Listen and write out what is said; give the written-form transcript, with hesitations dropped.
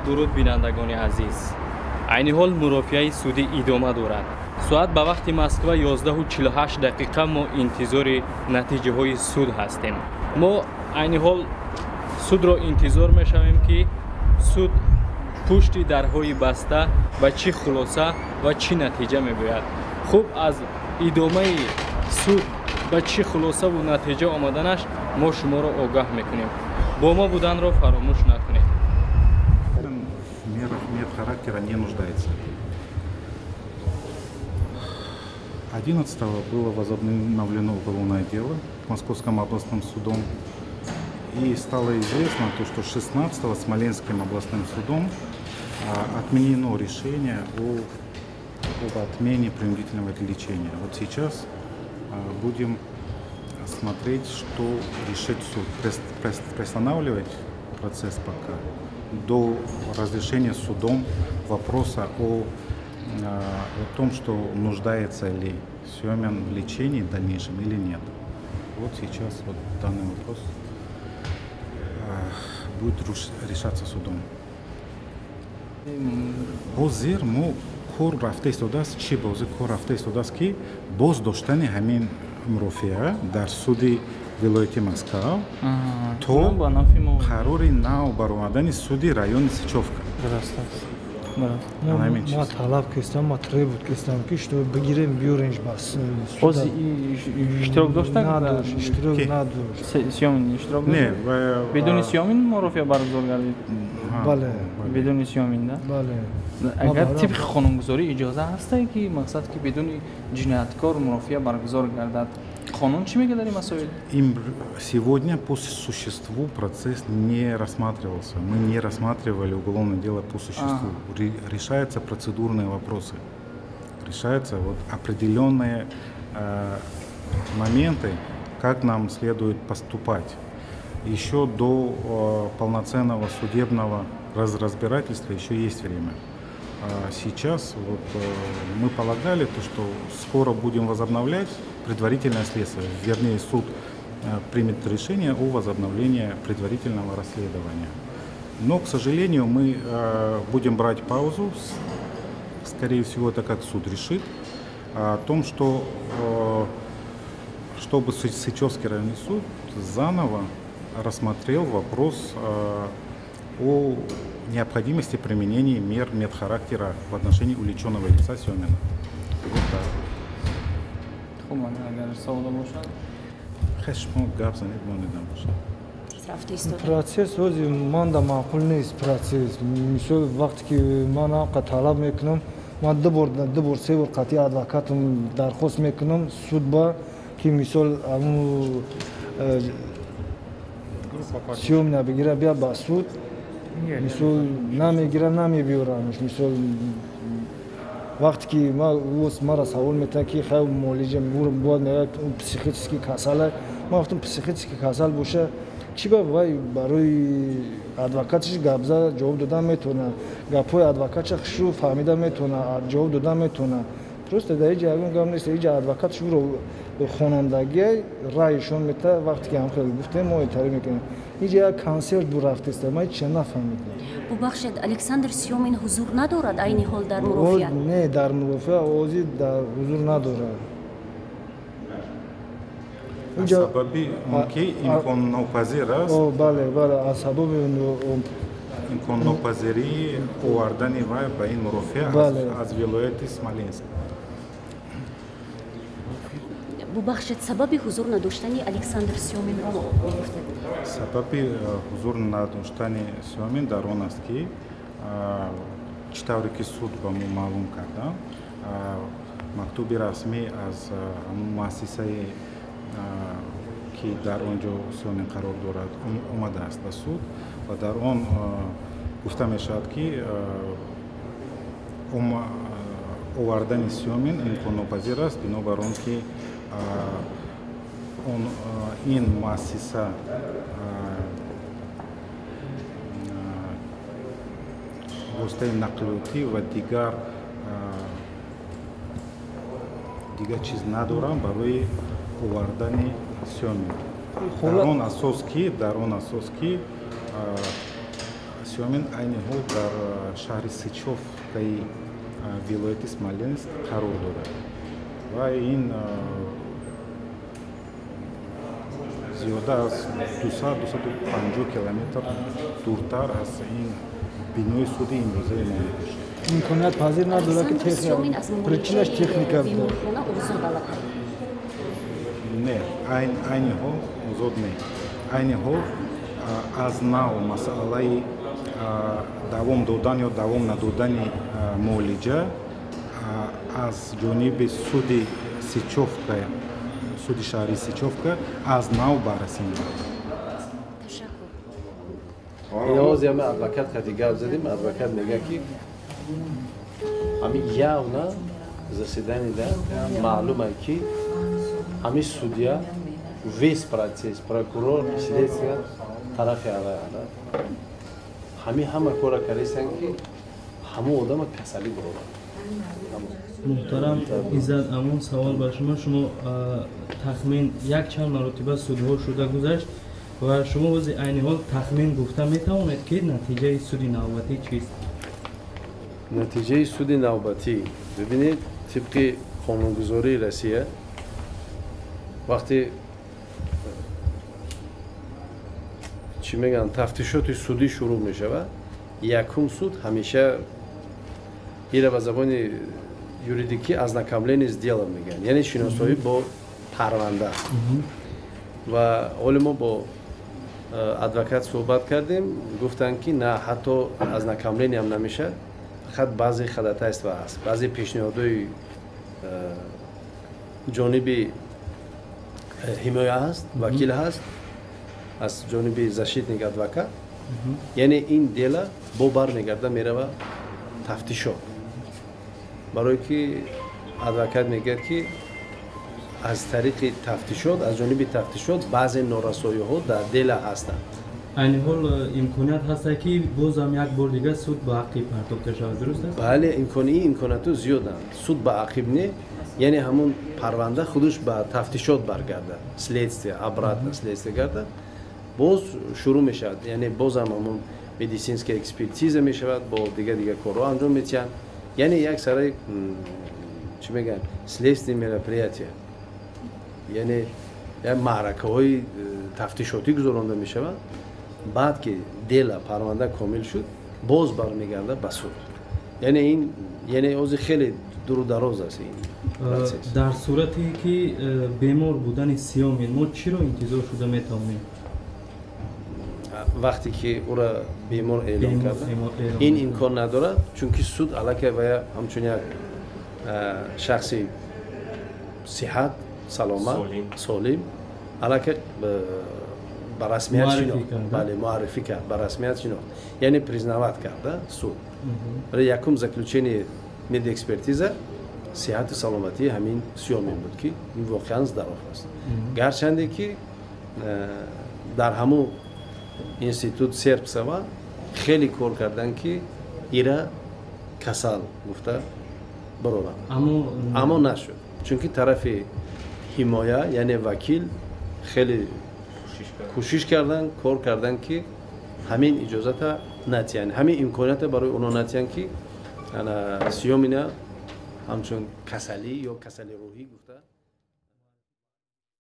Дуруд, бинандагони азиз. Айни ҳол мурофиаи судӣ идома дорад. Соат ба вақти Москва 11:48 дақиқа. Мо интизори натиҷаҳои суд ҳастем. Мо айни ҳол судро интизор мешавем, ки суд пушти дарҳои баста ба чӣ хулоса ва чӣ натиҷа мегӯяд. Хуб, аз идомаи суд ба чӣ хулосаву натиҷа омаданаш мо шуморо огаҳ мекунем. Бо мо буданро фаромӯш накунед. Мерах мер характера не нуждается. 11-го было возобновлено уголовное дело Московским областным судом. И стало известно то, что 16-го Смоленским областным судом отменено решение об отмене принудительного лечения. Вот сейчас будем смотреть, что решит суд. Приостанавливать процесс пока до разрешения судом вопроса о том, что нуждается ли Семин в лечении в дальнейшем или нет. Вот сейчас вот данный вопрос будет решаться судом. Ҳозир мо кор рафта истодааст, чӣ бозӣ кор рафта истодааст, ки боз доштани ҳамин мурофиа дар суди вилояти Москва то қарори нав баромадани суди райони Сичовка. Ма талаб кестам, ма требует кестам, ки что бигирем, биёренш бас. Оз иштирок дошта? Надошт, иштирок надошт. Сёмин иштирок? Не. Бидуни Сёмин мурофиа баргузор гардид? Бале. Бидуни Сёмин, да? Бале. Агар тибқи қонунгузорӣ иҷоза ҳастае, ки мақсад, ки бидуни ҷинояткор мурофиа баргузор гардад, қонун чӣ мегӯяд дар ин масоил? Им сегодня по существу процесс не рассматривался. Мы не рассматривали уголовное дело по существу. Решаются процедурные вопросы. Решаются вот определенные моменты, как нам следует поступать. Еще до полноценного судебного разбирательства еще есть время. А сейчас вот мы полагали то, что скоро будем возобновлять предварительное следствие. Вернее, суд примет решение о возобновлении предварительного расследования. Но, к сожалению, мы будем брать паузу, скорее всего, это как суд решит, о том, что чтобы Сычевский районный суд заново рассмотрел вопрос о необходимости применения мер медхарактера в отношении уличенного лица Семина. Вот так. Хуб, агар саволо бошад. Шумо гап занед, мо недам бошад. Процесс ози манда маъқул нест процесс. Мисол, вақте ки ман ҳамқа талаб мекунам, ман ду бор, се бор қатъи адвокатам дархост мекунам суд ба, ки мисол аму Сёмина бигира, бия ба суд. Мисол, намегира, намебиёрамш. Мисол, вақте ки мара савол метавад, ки хай, муолиҷа бояд, мегӯяд, психически касала. Ман гуфтам, психически касал боша, чӣ ба вай барои адвокаташ гапза ҷавоб дода метавонад, гапҳои адвокатша хушу фаҳмида метавонад, ҷавоб дода метавонад. Просто дар иҷа ягон гап нест. Иҷа адвокатш ӯро хонандагия раъйшон мета. Вақте ки ҳамхел гуфтем, мо эътариф мекунем, иҷа як консерт бу рафтеста, ман ҳеча нафаҳмидам. Бубахшед, Александр Сёмин ҳузур надорад айни ҳол дар мурофиа? Не, дар мурофиа ози дар ҳузур надорад. Аз сабаби он ки имконнопазир аст. Бале, аз сабаби имконнопазирии овардани вай ба ин мурофиа аз вилояти Смоленск. Бубахшед, сабаби ҳузур надоштани Александр Сёминро мегуфтед? Сабаби ҳузур надоштани Сёмин дар он аст, ки чӣ тавре ки суд ба мо маълум карда, мактуби расмӣ аз муассисае, ки дар он ҷо Сёмин қарор дорад, омадааст ба суд ва дар он гуфта мешавад, ки овардани Сёмин имконнопазир аст, бинобар он ки ин муассиса воситаи нақлиётӣ ва дигар чиз надорам барои овардани Сёмин, дар он асос ки Сёмин айни ҳол дар шаҳри Сычёвкаи вилояти Смоленск қарор дорад ва ин зиёда аз 200-250 километр дуртар аз ин бинои суди имрӯзаи мо мебошад. Имконият пазир надорад, ки причинаш техника. Не, айни ҳол озод не. Айни ҳол аз нав масъалаи давом додан ё давом надодани муолиҷа аз ҷониби суди Сычёвка, суди шаҳри Сычёвка аз нав баррасӣ мегардад. Инози ами адвокат қати гап задем, адвокат мегӯяд, ки ами явно заседаниеда маълума, ки ами судья весь процесс, прокурор, следствие тарафи авай ада. Ҳами ҳама кора кардистанд, ки ҳамон одама касалӣ бурорад. Муҳтарам Иззат Амон, савол ба шумо. Шумо тахмин якчанд маротиба судҳо шуда гузашт ва шумо бози айни ҳол тахмин гуфта метавонед, ки натиҷаи суди навбатӣ чист? Натиҷаи суди навбатӣ, бибинед, тибқи қонунгузории Россия, вақте, чӣ мегӯянд, тафтишоти судӣ шурӯъ мешавад, якум суд ҳамеша ира ба забони юридикӣ ознакомление с делом мегӯянд, яъне шиносоӣ бо парванда. Ва ҳоле мо бо адвокат суҳбат кардем, гуфтанд, ки на, ҳатто ознакомлениям намешавад, фақат баъзе ходатайства ҳаст, баъзе пешниҳодҳои ҷониби ҳимоя ҳаст, вакил ҳаст, аз ҷониби защитник адвокат. Яъне ин дела бо бармегарда, мерава тафтишот, барое ки адвокат мегӯяд, ки аз тариқи тафтишот, аз ҷониби тафтишот баъзе норасоиҳо дар дела ҳастанд. Айни ҳол имконият ҳаста, ки бозам як бор дигар суд ба ақиб партофта шавад, дуруст аст? Бале, имкониятҳо зиёданд. Суд ба ақиб не, яъне ҳамон парванда худаш ба тафтишот баргардад, следствие, обратно следствие гардад, боз шурӯъ мешавад, яъне бозам ҳамон медицинская экспертиза мешавад, бо дигар дигар корҳо анҷом метиҳанд, яъне як сараи, чӣ мегӯянд, следственные мероприятия, яъне як маъракаҳои тафтишотӣ гузаронда мешавад. Баъд ки дела, парванда комил шуд, боз бармегардад ба суд. Яъне ин, яъне ҳозир хеле дуру дароз аст ин процесс. Дар сурате ки бемор будани Сиёмин, мо чиро интизор шуда метавонем? Вақте ки ӯра бемор эълон карда, ин имкон надорад, чунки суд аллакай вая ҳамчун як шахси сиҳат, саломат, солим аллакай ба расмият шинохт. Бале, муаррифӣ кард, ба расмият шинохт, яъне признавать карда суд. Барои якум заключение медэкспертиза сиҳату саломатии ҳамин Сиёмин буд, ки ин воқеан здоров аст, гарчанде ки дар ҳамун институт Сербсова хеле кор карданд, ки ира касал гуфта бароранд, аммо нашуд, чунки тарафи ҳимоя, яъне вакил, хеле кӯшиш карданд, кор карданд, ки ҳамин иҷозата натиҳанд, ҳамин имконията барои онҳо натиҳанд, ки Сиёмина ҳамчун касалӣ ё касали рӯҳӣ гуфта.